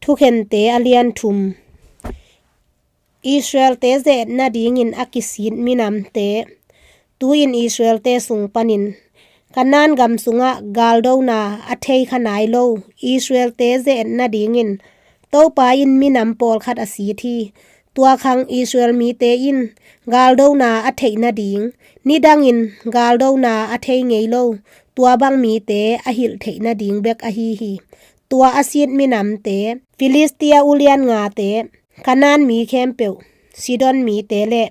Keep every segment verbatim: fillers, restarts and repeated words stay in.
Thukhente a lian thum. Israelte ze-et nadingin a kisit minamte. Tu-in Israelte sung panin Kanaan gam sungah galdona a thei kha nai lo Israelte ze-et nadingin Topa in minam pawlkhat a sit hi. Tua khang Israel mite in galdona a theih nading, nidangin galdona a thei ngei lo tua bang mite a hilh theih nading bek ahi hi. Tua a sit minamte, Filistia ulian ngate, Kanaan mi khempeuh, Sidon mite le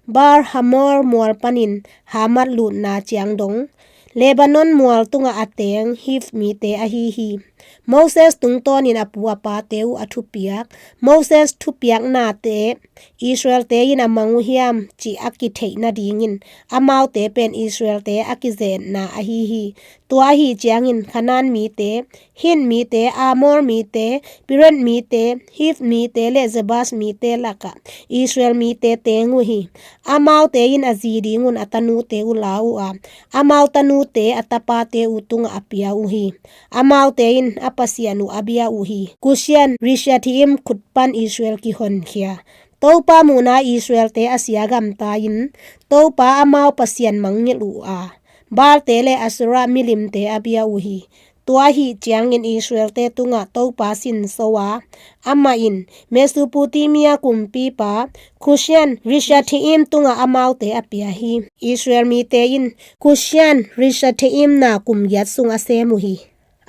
Baal Hamor mual panin Hamat lutna ciang dong, Lebanon mual tungah a teng Hiv mite ahi hi. Moses tungtawnin a pu a pate uh a thupiak, Moses thupiaknate Israelte in a mang uh hiam cih a kitheih nadingin amaute pen Israelte a kizetna ahi hi. Tua ahi ciangin Kanaan mite, Hit mite, Amor mite, Piret mite, Hiv mite le Jebus mite lakah Israel mite teng uh hi. Amaute in a zi dingun a tanute uh la uh a, amau tanute a tapate uh tungah a pia uh hi. Amaute in a pasian uh a bia uh hi. Kusian Rishathaim khut pan Israel kihonkhia. Topa muhna Israelte a sia gamta in Topa amau pasian mangngilh uh a, Baalte le Asherah milimte a bia uh hi. Tua ahi ciangin Israelte tungah Topa sin so a, amah in Mesopotamia kumpipa Kusian Rishathaim tungah amaute a pia hi. Israel mite in Kusian Rishathaim na kum giat sung a sem uh hi.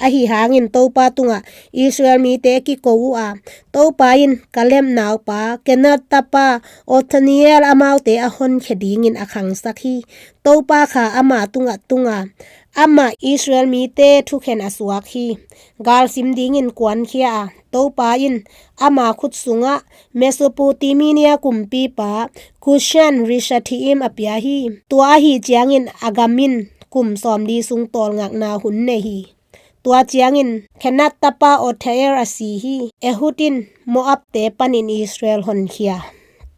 Ahi hangin Topa tungah Israel mite kiko uh a, Topa in Kaleb naupa Kenaz tapa Othniel amaute a honkhia dingin a khangsak hi. Topa kha ama tungah tunga, amah Israel mite thukhen a suak hi. Galsim dingin kuankhia a, Topa in ama khut sungah Mesopotamia kumpipa Kusian Rishathaim a pia hi. Tua ahi ciangin a gam in kum sawmli sung tawlngakna hun nei hi. Tua ciangin Kenaz tapa Othniel a si hi. Ehud in Moabte panin Israel honkhia.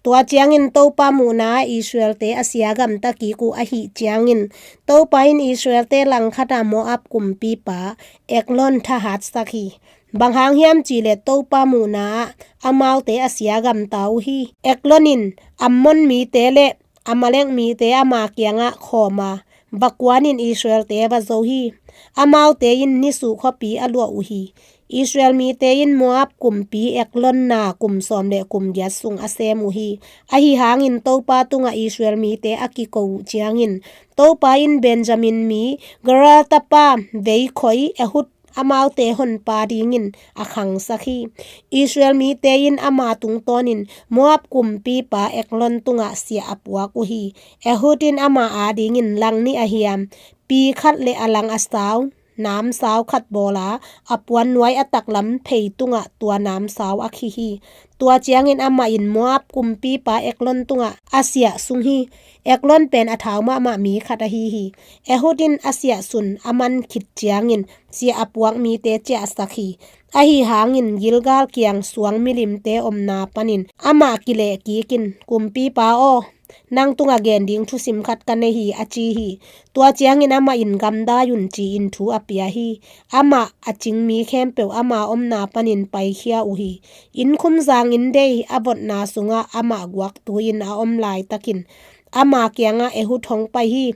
Tua ciangin Topa muhna Israelte a sia gamta kik uh ahi ciangin Topa in Israelte langkhata Moab kumpipa Eglon thahatsak hi. Bang hang hiam cihleh Topa muhna ah amaute a sia gamta uh hi. Eglon in Ammon mite le Amalek mite ama kiangah khawm a, va kuanin Israelte va zo hi. Amaute in nisuh khuapi a luah uh hi. Israel mite in Moab kumpi Eglon na kum sawm le kum giat sung a sem uh hi. Ahi hangin Topa tungah Israel mite a kiko uh ciangin Topa in Benjamin mi Gera tapa veikhoi Ehud amaute honpa dingin a khangsak hi. Israel mite in ama tungtawnin Moab kumpipa Eglon tungah siah a puak uh hi. Ehud in ama adingin lang nih a hiam, pi khat le a lang a sau, namsau khat bawl a, a puannuai a taklam phei tungah tua namsau a khi hi. Tua ciangin amah in Moab kumpipa Eglon tungah a siah sung hi. Eglon pen a thau mahmah mi khat ahi hi. Ehud in a siah sun a man khit ciangin siah a puak mite ciahsak hi. Ahi hangin Gilgal kiang suang milimte omna panin amah kileh kikin, Kumpipa aw, nang tungah gen ding thusim khat ka nei hi, a ci hi. Tua ciangin amah in, Gamdai un, ci-in thu a pia hi. Amah a cing mi khempeuh ama omna panin paikhia uh hi. Innkhum zang inndei a votna sungah amah guaktu-in a om laitakin ama kiangah Ehud hong pai hi.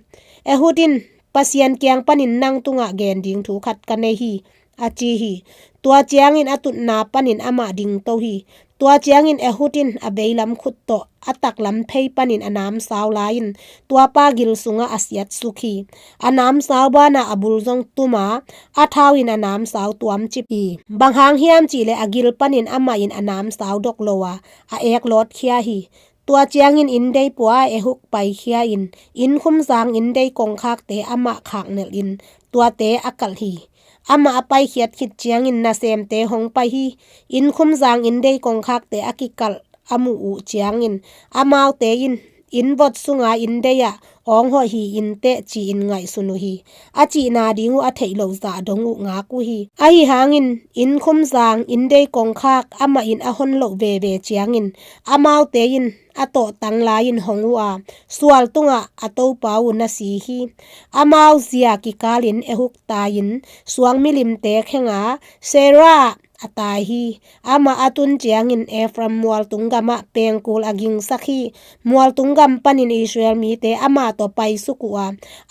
Ehud in, Pasian kiang panin nang tungah gen ding thu khat ka nei hi, a ci hi. Tua ciangin a tutna panin amah dingto hi. Tua ciangin Ehud in a veilam khut tawh a taklam phei panin a namsau la-in tuapa gil sungah a siatsuk hi. A namsau banah a bul zong tum a, a thau in a namsau tuamcip hi. Bang hang hiam cihleh a gil panin amah in a namsau dok lo a, a ek lawtkhia hi. Tua ciangin inndei pua a Ehud paikhia in, innkhum zang inndei kongkhakte amah khaknelhin tuate a kalh hi. Amah a paikhiat khit ciangin nasemte hong pai hi. Innkhum zang inndei kongkhakte a kikalh a muh uh ciangin, amaute in, Inn vot sunga inndei ah awng hawh hi inteh, ci-in ngaihsun uh hi. A cihna ding uh a theih loh zah dong uh ngak uh hi. Ahi hangin innkhum zang inndei kongkhak amah in a hon loh veve ciangin, amaute in a tawhtang la-in hong uh a, sual tungah a topa uh na si hi. Amau zia kikalin Ehud tai-in suang milimte khenga, Seira ah a tai hi. Amah a tun ciangin Ephraim mualtung gamah pengkul a gingsak hi. Mualtung gam panin Israel mite amah tawh paisuk uh a,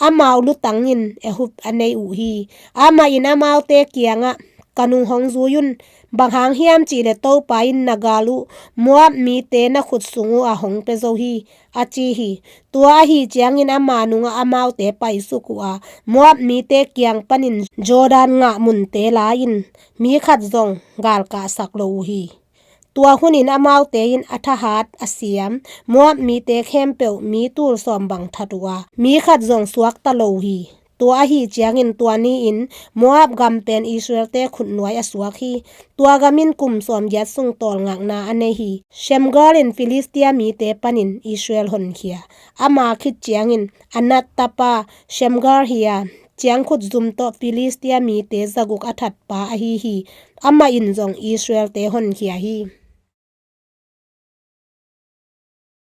amau lutangin Ehud a nei uh hi. Amah in amaute kiangah, "Ka nung hong zui un, bang hang hiam cihleh Topa in na gal uh Moab mite na khut sung uh a hong pia zo hi," a ci hi. Tua ahi ciangin ama nungah amaute paisuk uh a, Moab mite kiang panin Jordan ngah munte la-in mi khat zong galkahsak lo uh hi. Tua hunin amaute in a thahat a siam Moab mite khempeuh mi tul sawm bang that uh a, mi khat zong suakta lo uh hi. Tua ahi ciangin tua ni-in Moab gam pen Israelte khutnuai a suak hi. Tua gam in kum sawmgiat sung tawlngakna a nei hi. Shamgar in Filistia mite panin Israel honkhia. Ama khit ciangin Anat tapa Shamgar hi a, ciangkhut zum tawh Filistia mite zaguk a thatpa ahi hi. Amah in zong Israelte honkhia hi.